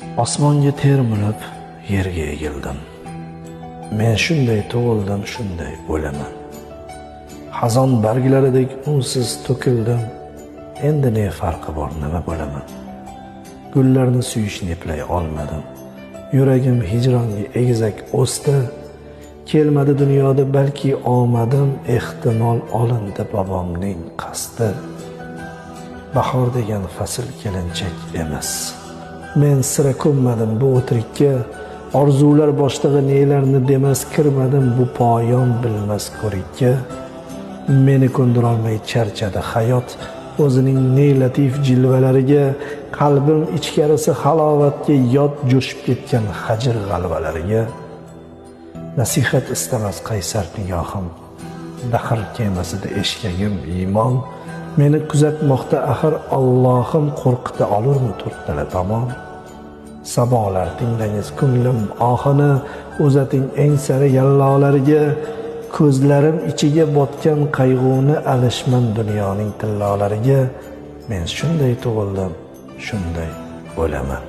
Osmonga termilib, yerga egildim. Men shunday tug'ildim, shunday o'laman. Xazon barglaridek unsiz to'kildim. Endi ne farqi bor, nima bo'laman? Gullarni suyishni eplay olmadim. Yuragim hijronga egizak o'sdi. Kelmadi dunyoda balki omadim, ehtimol olindi bobomning qasdi. Bahor degan fasl kelinchak emas. Men sira ko'nmadim bu o'tirikka, orzular boshlig'i nelarni demas, kirmadim bu poyon bilmas ko'rikka. Meni ko'ndirolmay charchadi hayot o'zining ne latif jilvalariga, qalbim ichkarisi halovatga yod jo'shib ketgan hajr g'alvalariga. Nasihat istamas qaysar nigohim, dahr kemasida eshkagim iymon. Meni kuzatmoqda axir Allohim, qo'rqita olurmi to'rttala tomon? Sabolar tinglangiz ko'nglim ohini, uzating eng sari yallolariga. Ko'zlarim ichiga botgan qayg'uni alishman dunyoning tillolariga. Men shunday tug'ildim, shunday o'laman.